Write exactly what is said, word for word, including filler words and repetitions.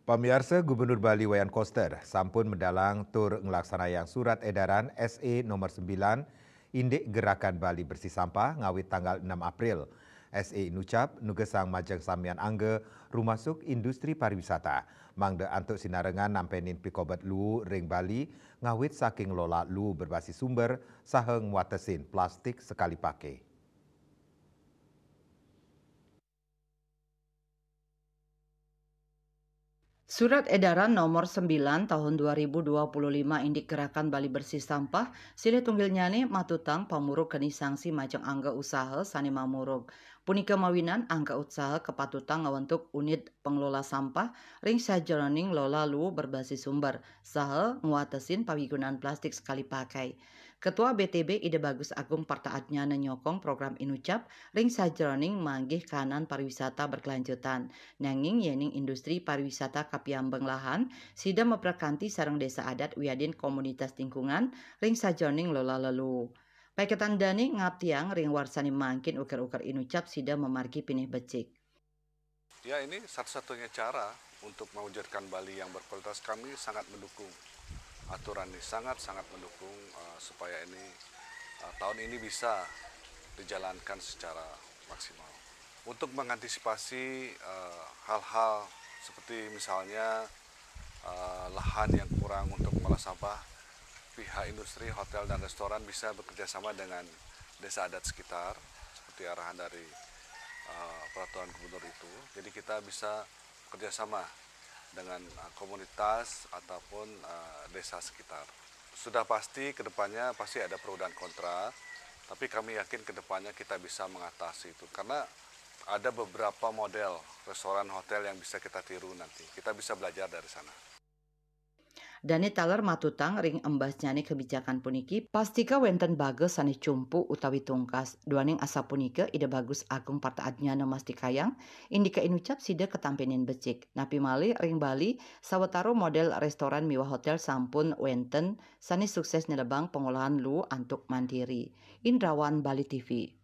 Pamiarsa, Gubernur Bali Wayan Koster sampun medalang tur nglaksanayang surat edaran S E nomor sembilan indik Gerakan Bali Bersih Sampah ngawit tanggal enam April. S E inucap nugesang majeng samian angga rumasuk industri pariwisata, mangda antuk sinarengan nampenin pikobet luu ring Bali ngawit saking lola luu berbasis sumber saha ngwatesin plastik sekali pakai. Surat edaran nomor sembilan tahun dua ribu dua puluh lima indik Gerakan Bali Bersih Sampah, silih tunggilnyane matutang pamurug keni sanksi majeng angga usaha sane mamurug. Punika mawinan angga usaha kapatutang ngawentuk unit pengelola sampah ring sajeroning lola luu berbasis sumber, saha ngwatesin pawigunan plastik sekali pakai. Ketua B T B Ida Bagus Agung Partaatnyana nyokong program inucap ring sajeroning manggih kahanan pariwisata berkelanjutan. Nanging yening industri pariwisata kapiambeng lahan, sida maprakanti sareng desa adat wiadin komunitas lingkungan ring sajeroning lola leluu. Paiketan dane ngaptiang ring warsane mangkin uker-uker inucap sida mamargi pinih becik. Ya, ini satu-satunya cara untuk mewujudkan Bali yang berkualitas. Kami sangat mendukung aturan ini, sangat-sangat mendukung, eh, supaya ini, eh, tahun ini bisa dijalankan secara maksimal. Untuk mengantisipasi, eh, hal-hal seperti misalnya, eh, lahan yang kurang untuk mengolah sampah, pihak industri hotel dan restoran bisa bekerja sama dengan desa adat sekitar, seperti arahan dari, eh, peraturan gubernur itu. Jadi kita bisa kerjasama dengan, eh, komunitas ataupun, eh, desa sekitar. Sudah pasti ke depannya pasti ada pro dan kontra, tapi kami yakin ke depannya kita bisa mengatasi itu karena ada beberapa model restoran hotel yang bisa kita tiru nanti. Kita bisa belajar dari sana. Dane taler matutang ring embasnyane kebijakan puniki, pastika wenten baga sane cumpu utawi tungkas. Duaning asapunika, Ida Bagus Agung Partaatnyana mastikayang, indika inucap sida katampenin becik. Napi malih ring Bali, sawatara model restoran miwah hotel sampun wenten sane sukses nelebang pangolahan luu antuk mandiri. Indrawan, Bali T V.